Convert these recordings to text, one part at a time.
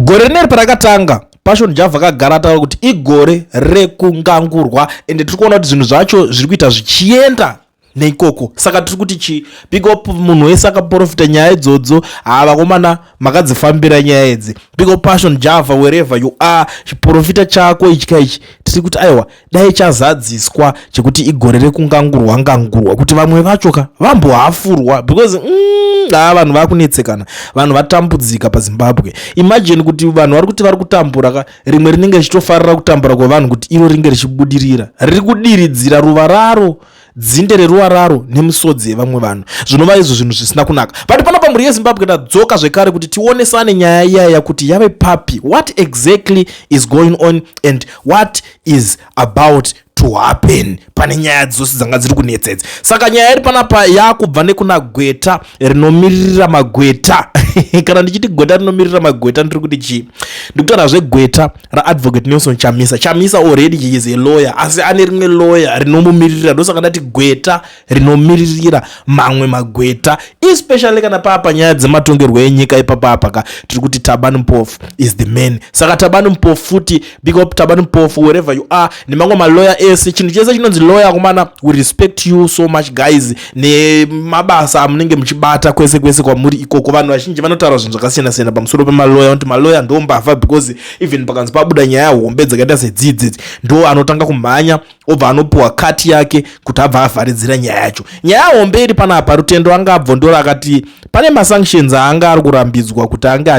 Gore rineri parakatanga, Passion Java akagara ataura kuti igore rekungangurwa, ende tiri kuona kuti zvinhu zvacho zviri kuita zvichienda neikoko. Saka tiri kuti chi big up munhu wese akaprofita nyaya idzodzo. Haa, vakomana, makadzifambira nyaya idzi. Big up Passion Java, wherever you are. Chiprofita chako ichi kaichi, tiri kuti aiwa, dai chazadziswa chekuti igore rekungangurwa ngangurwa, kuti vamwe vacho ka vambohafurwa, because haa, vanhu vakunetsekana, vanhu vatambudzika paZimbabwe. Imagine kuti vanhu vari kuti vari kutambura ka, rimwe rinenge richitofarira kutambura kwevanhu kuti iro ringe richibudirira, riri kudiridzira ruva raro, dzinde reruva raro nemisodzi yevamwe vanhu, zvinova izvo zvinhu zvisina kunaka. But panapa, mhuri yeZimbabwe, ndadzoka zvekare kuti tionesane nyaya iyaya kuti yave papi, what exactly is going on and what is about to happen pane nyaya dzose dzanga dziri kunetsedza. Saka nyaya iri panapa yakubva nekuna gweta rinomiririra magweta. Kana ndichiti gweta rinomiririra magweta, ndiri kuti chii? Ndikutaura zvegweta raAdvocate Nelson Chamisa. Chamisa already he is a lawyer, asi ane rimwe lawyer rinomumiririra. Ndosaka ndati gweta rinomiririra mamwe magweta, especially kana paa panyaya dzematongerwo enyika. Ipapapa ka tiri kuti Thabani Mpofu is the man. Saka Thabani Mpofu futi, big up Thabani Mpofu wherever you are, nemamwe malawyer ese. Chinhu chese chinonzi lawyer kumana, we respect you so much guys, nemabasa amunenge muchibata kwese kwese kwamuri ikoko. Vanhu vazhinji vanotaura zvinhu zvakasiyana siyana pamusoro pemaloya, kuti maloya ndo mbavha, because even pakanzi pabuda nyaya hombe dzakaita sedzidzidzi, ndo anotanga kumhanya, obva anopuwa kati yake kuti abva avharidzira nyaya yacho. Nyaya hombe iri panapa, Rutendo anga abvondora akati pane masanctions aanga ari kurambidzwa kuti ange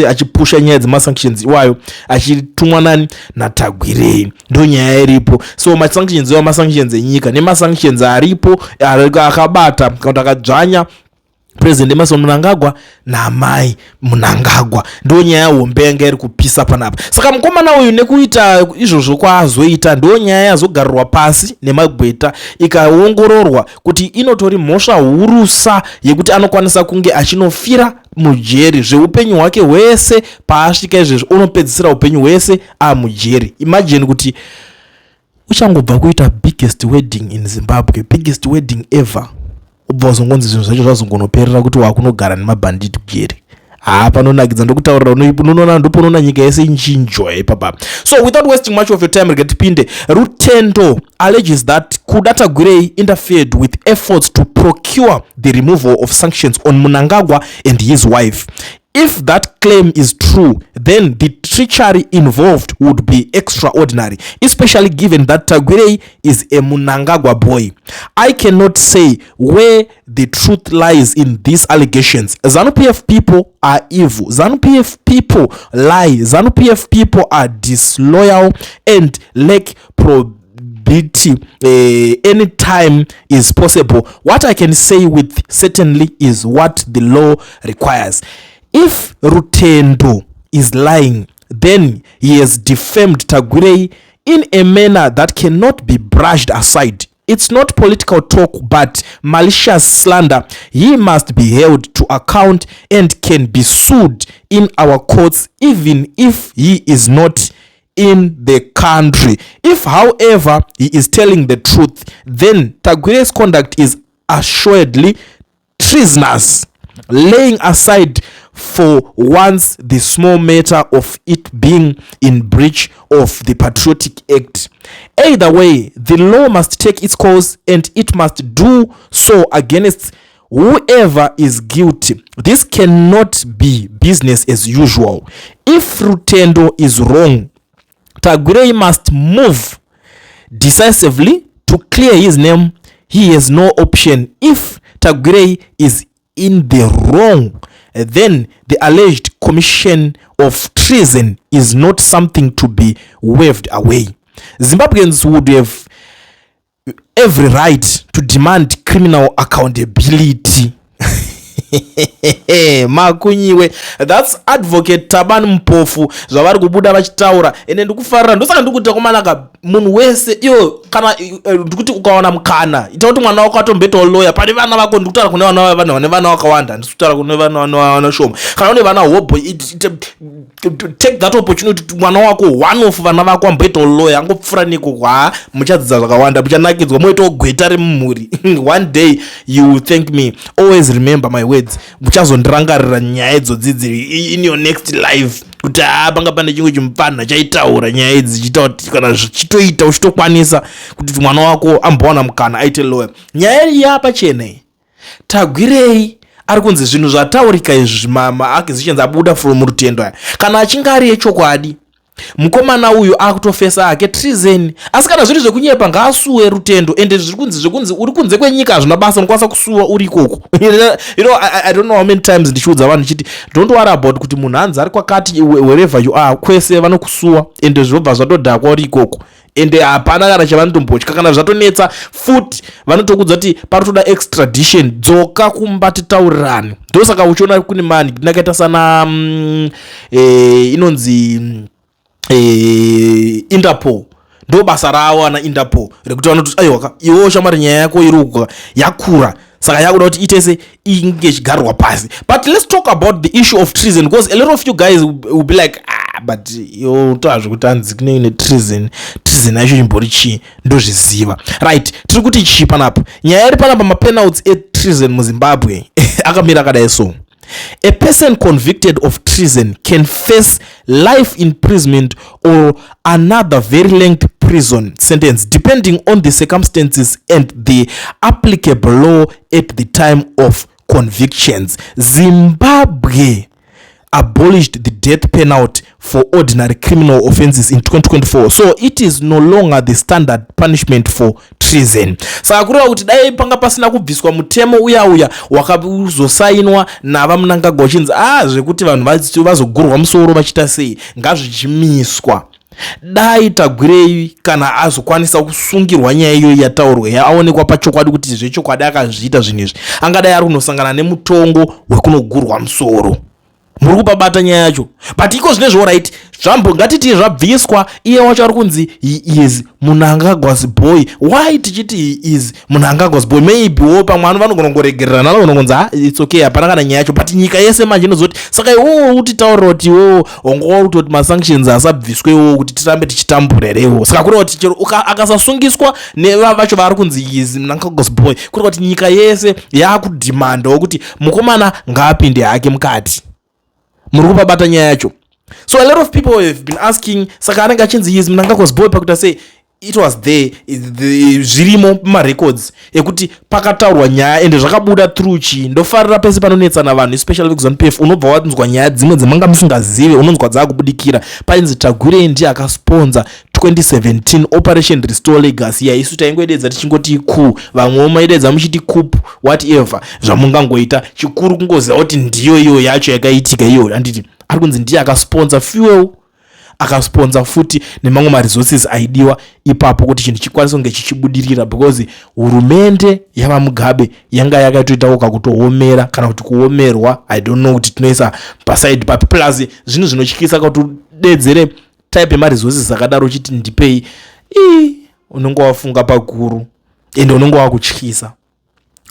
achipusha nyaya dzemasanctions iwayo, achitumwa nani? NaTagwirei. Ndo nyaya iripo. So masanctions iwayo, masanctions enyika nemasanctions aripo akabata kana kuti akadzvanya President Emmerson Mnangagwa naamai Mnangagwa, ndo nyaya hombe yanga iri kupisa panapa. Saka mukomana uyu nekuita izvozvo kwaazoita, ndo nyaya yazogarirwa pasi nemagweta, ikaongororwa kuti inotori mhosva hurusa yekuti anokwanisa kunge achinofira mujeri zveupenyu hwake hwese. Paasvika izvezvo, unopedzisira upenyu hwese amujeri. Imagine kuti uchangobva kuita biggest wedding in Zimbabwe, biggest wedding ever, ubva wazongonzi zvinhu zvacho zvazongonoperera kuti wakunogara nemabhanditi kujeri. Haa, panonakidza, ndokutaurira. Unoona, ndoponoona nyika yese ichinjoya ipapa. So without wasting much of your time, rega tipinde. Rutendo alleges that Kuda Tagwirei interfered with efforts to procure the removal of sanctions on Mnangagwa and his wife. If that claim is true, then the treachery involved would be extraordinary, especially given that Tagwirei is a Mnangagwa boy. I cannot say where the truth lies in these allegations. ZANU-PF people are evil. ZANU-PF people lie. ZANU-PF people are disloyal and lack probity. Anytime is possible. What I can say with certainly is what the law requires. If Rutendo is lying, then he has defamed Tagwirei in a manner that cannot be brushed aside. It's not political talk but malicious slander. He must be held to account and can be sued in our courts even if he is not in the country. If, however, he is telling the truth, then Tagwirei's conduct is assuredly treasonous, laying aside for once the small matter of it being in breach of the Patriotic Act. Either way, the law must take its course and it must do so against whoever is guilty. This cannot be business as usual. If Rutendo is wrong, Tagwirei must move decisively to clear his name. He has no option. If Tagwirei is in the wrong, then the alleged commission of treason is not something to be waved away. Zimbabweans would have every right to demand criminal accountability. Makunyiwe, that's Advocate Thabani Mpofu, zvavari kubuda vachitaura. Ende ndikufarira, ndosaka ndikuti komanaka munhu wese iyo, kana ndikuti ukawana mukana, ita kuti mwana wako atomboitawo lawyer pane vana vako. Ndikutaura kune vana, vanhu vane vana vakawanda, handisi kutaura kune vana vana shoma. Kana une vana hobo, take that opportunity kuti mwana wako, one of vana vako amboitawo lawyer, angopfuura neko. Ha, muchadzidza zvakawanda, muchanakidzwa, moitawo gweta remumhuri. One day you will thank me. Always remember my words. Muchazondirangarira nyaya idzodzidzi in your next life. Kuti haa, panga pane chimwe chimupfanha chaitaura nyaya idzi, chiita kuti kana zvichitoita uchitokwanisa kuti mwana wako ambowana mukana aite lawyer. Nyaya iyi yapachena iyi. Tagwirei ari kunzi zvinhu zvataurika izvi, maaccusations abuda from Rutendo aya, kana achinge ari echokwadi, mukomana uyu akutofesa hake treason. Asi kana zviri zvekunyepa, ngaasuwe Rutendo. Ende zviri kunzi zvekunzi uri kunze kwenyika hazvina basa, unokwanisa kusuwa uri ikoko. I don't know how many times ndichiudza vanhu ndichiti don't worry about kuti munhu hanzi ari kwakati. Wherever you are, kwese vanokusuwa, ende zvobva zvatodhakwa uri ikoko, ende hapana kana chavanotombotya. Kana zvatonetsa futi, vanotokudza kuti paritoda extradition, dzoka kumba titaurirane. Ndosaka uchiona kune mani ndakaita sana inonzi Interpol. Ndo basa ravo ana Interpol rekuti vanoti, "Aiwaka, iwewo shamwari, nyaya yako iri uku yakura, saka yakuda kuti itese inge ichigarirwa pasi." But let's talk about the issue of treason, because a lot of you guys will be like, "Ah, but yo toazvekuti hanzi kune netreason, treason yacho chimbori chii?" Ndozviziva, right? Tiri kuti chii panapa? Nyaya iri panapa, mapenalties etreason muZimbabwe akamira akadai. So a person convicted of treason can face life imprisonment or another very lengthy prison sentence, depending on the circumstances and the applicable law at the time of convictions. Zimbabwe abolished the death penalty for ordinary criminal offenses in 2024, so it is no longer the standard punishment for treason. Saka kureva kuti dai panga pasina kubviswa mutemo uya uya wakazosainwa naVaMnangagwa uchinzi a zvekuti vanhu vazogurwa musoro vachiita sei, ngazvichimiswa, dai Tagwirei kana azokwanisa kusungirwa nyaya iyoyi yataurwa, aonekwa pachokwadi kuti zvechokwadi akazviita zvinhu izvi, angadai ari kunosangana nemutongo wekunogurwa musoro. Muri kupabata nyaya yacho? But iko zvine right, zvambo ngatiti zvabviswa, iye wacho ari kunzi he is Mnangagwa's boy. Why tichiti he is Mnangagwa's boy? Maybe wo pamwe ano vanogona kungoregererana, vanogona kunzi, "Ha, it's okay, hapana kana nyaya yacho." But nyika yese manje inozoti, "Saka iwowo utitaurira kuti iwowo wanga kutoti masanctions asabviswe iwowo kuti tirambe tichitambura here iwowo?" Saka kureva kuti chero akasasungiswa neva vacho vaari kunzi is Mnangagwa's boy, kureva kuti nyika yese yakudemandawo kuti mukomana ngaapinde hake mukati. Muri kupabata nyaya yacho? So a lot of people have been asking, saka anenge achinzi is Mnangagwa's boy pakuita sei? It was there, zvirimo mumarecords ekuti pakataurwa nyaya, ende zvakabuda through chii. Ndofarira pese panonetsana vanhu, especially vekuZANU PF, unobva wanzwa nyaya dzimwe dzemanga musingazive, unonzwa dzaakubudikira. Painzi Tagwirei ndiye akasponsa 2017 Operation Restore Legacy. Yaisu taingoededza tichingoti ku vamwewo maidedza muchiti coup, whatever zvamungangoita, chikuru kungoziva kuti ndiyo iyo yacho yakaitika iyoyo, handiti? Ari kunzi ndiye akasponsa fuel, akasponsa futi nemamwe maresources aidiwa ipapo kuti chinhu chikwanise kunge chichibudirira, because hurumende yavaMugabe yanga yakatoitawo kakutoomera kana kuti kuomerwa, I don't know kuti tinoisa paside papi. Plus zvinhu zvinotyisa kuti udedzere type yemaresources akadaro uchiti ndipei ii, unenge wafunga pakuru ende unenge wakutyisa.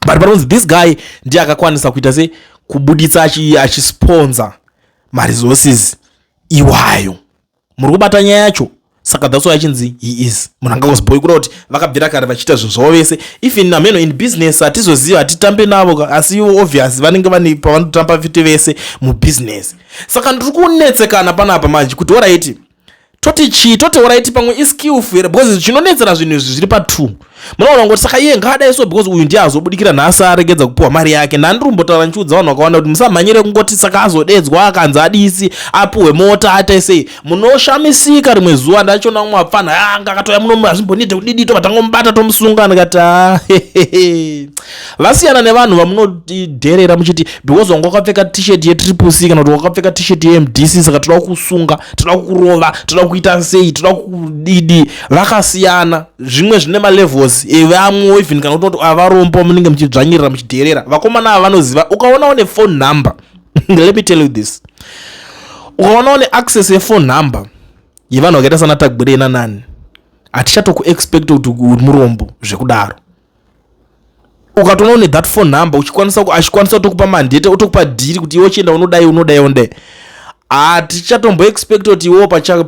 But panonzi this guy ndiye akakwanisa kuita se kubuditsa achisponsa maresources iwayo. Muri kubata nyaya yacho? Saka that's why achinzi he is Mnangagwa's boy, kuda kuti vakabvira kare vachiita zvinhu zvavo vese. Even ameno in business hatizoziva, hatitambe navo, asi ivo obvious vanenge vane pavanotamba fiti vese mubusiness. Saka ndiri kunetsekana panapa manje kuti alright, toti chii? Toti alright, pamwe iskillful here? Because chinonetsera zvinhu izvi zviri pa2, munoona ngoti saka iye ngaadai so, because uyu ndiye azobudikira nhasi aregedza kupiwa mari yake. Ndandiri kumbotaura ndichiudza vanhu vakawanda kuti musamhanyire kungoti saka azodedzwa akanzi adisi apuhwe mota aite sei. Munoshamisika rimwe zuva ndachiona mumwe apfana anga akatoya muno, hazvimbonide kudidi, tobva tangomubata tomusunga. Ndikati, "Ah, vasiyana nevanhu vamunodherera muchiti because wanga wakapfeka T-shirt yeTriple C kana kuti wakapfeka T-shirt yeMDC, saka toda kukusunga, toda kukurova, toda kuita sei, toda kudidi." Vakasiyana, zvimwe zvine malevels evamwe, even kana kutoti avarombo munenge muchidzvanyirira muchidherera. Vakomana ava vanoziva. Ukaona une phone number, let me tell you this, ukaona une access yephone number yevanhu vakaita sana Tagwirei nanani, hatichatokuexpect kuti uri murombo zvekudaro. Ukatoona une that phone number, uchikwanisa achikwanisa kutokupa mandate, otokupa deal kuti iwe chienda unodai, unodai, unodai, hatichatomboexpect kuti iwewo pachako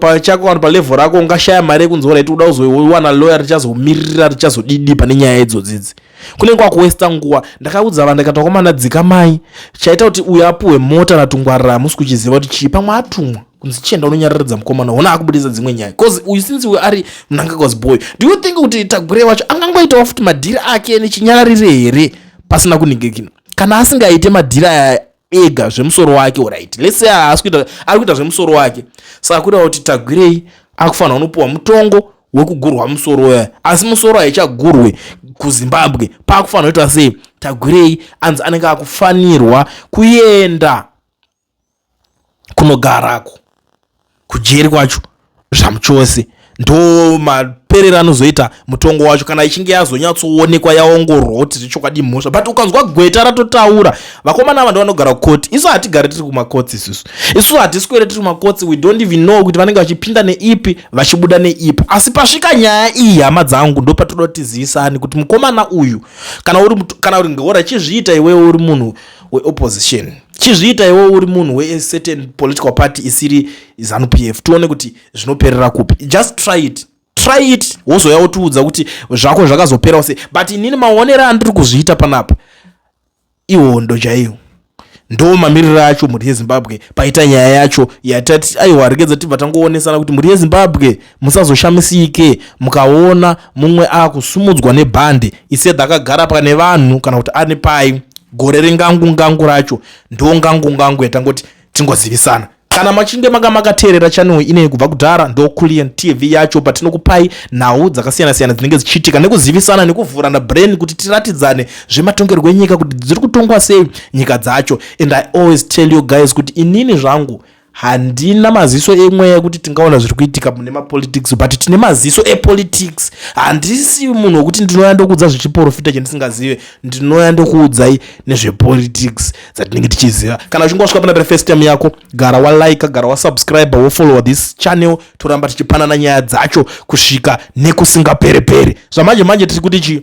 kana palevel rako ungashaya mari yekunzi alright, uda kuzowana lawyer richazomirira richazodidi pane nyaya idzodzidzi. Kunenge kwakuwesta nguva. Ndakaudza vanhu ndikati, "Vakomana, dzika mai chaita kuti uyu apuhwe mota natungwarira, hamusi kuchiziva kuti chii. Pamwe atumwa." Kunzi chienda unonyararidza mukomana, hona akubudisa dzimwe nyaya, 'cause uyu since uyu ari Mnangagwa's boy, do you think kuti Tagwirei wacho angangoitawo futi madhiri ake nechinyararire here pasina kuningikina? Kana asingaite madhiri aya ega zvemusoro wake, alright, let's say haasi kuita, ari kuita zvemusoro wake, saka kureva kuti Tagwirei akufanira kunopiwa mutongo wekugurwa musoro uya. Asi musoro haichagurwe kuZimbabwe. Paakufanira kuita sei? Tagwirei anzi anenge akufanirwa kuenda kunogarako kujeri kwacho zvamuchose. Ndo maperero anozoita mutongo wacho kana ichinge yazonyatsoonekwa, yaongororwa kuti zvechokwadi mhosva. But ukanzwa gweta ratotaura, vakomana ava ndo vanogara kukoti. Isu hatigari tiri kumakotsi. Isusu hatiswere tiri kumakotsi. We don't even know kuti vanenge vachipinda neipi, vachibuda neipi. Asi pasvika nyaya iyi, hama dzangu, ndo patoda tizivisani kuti mukomana uyu, kana uri ngora, chizviita iwewe uri munhu weopposition, chizviita iwewe uri munhu wecertain political party isiri ZANU PF, tione kuti zvinoperera kupi. Just try it, try it, wozoya wotiudza kuti zvako zvakazoperawo sei. But inini maonero andiri kuzviita panapa, ihondo chaiyo. Ndo mamiriro acho, mhuri yeZimbabwe. Paita nyaya yacho yatati aiwa, regedza tibva tangoonesana kuti mhuri yeZimbabwe, musazoshamisike mukaona mumwe akusumudzwa nebhande isedha akagara pane vanhu kana kuti ane pai. Gore rengangu ngangu racho ndo ngangu ngangu yatangoti tingozivisana. Kana machinge manga makateerera channel inei kubva kudhara, ndo Culian TV yacho, patinokupai nhau dzakasiyana-siyana dzinenge dzichiitika, nekuzivisana, nekuvhurana brain kuti tiratidzane zvematongerwo enyika, kuti dziri kutongwa sei nyika dzacho. And I always tell you guys kuti inini zvangu handina maziso emweya ekuti tingaona zviri kuitika mune mapolitics, but tine maziso epolitics. Handisi munhu wekuti ndinoya ndokuudza zvechiprofita chandisingazive. Ndinoya ndokuudzai nezvepolitics dzatinenge tichiziva. Kana uchinge wasvika pana first time yako, gara walike, gara wasubscribe, wofollowa this channel. Toramba tichipanana nyaya dzacho kusvika nekusingaperepere. Zvamanje manje tiri kuti chi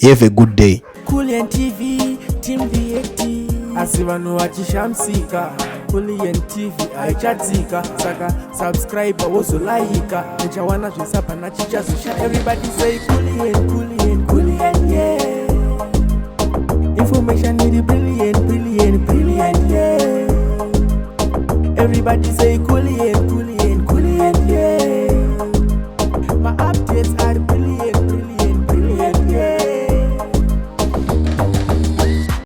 have a good day. Kulian TV, Team VAT. Asi vanhu vachishamisika, Kulian TV haichatsika. Saka subscribe, wozolaika, uchawana zvisapana chichazosha. Everybody say Kulian, Kulian, Kulian, yeah. Information iri brilliant, brilliant, brilliant, yeah. Everybody say Kulian.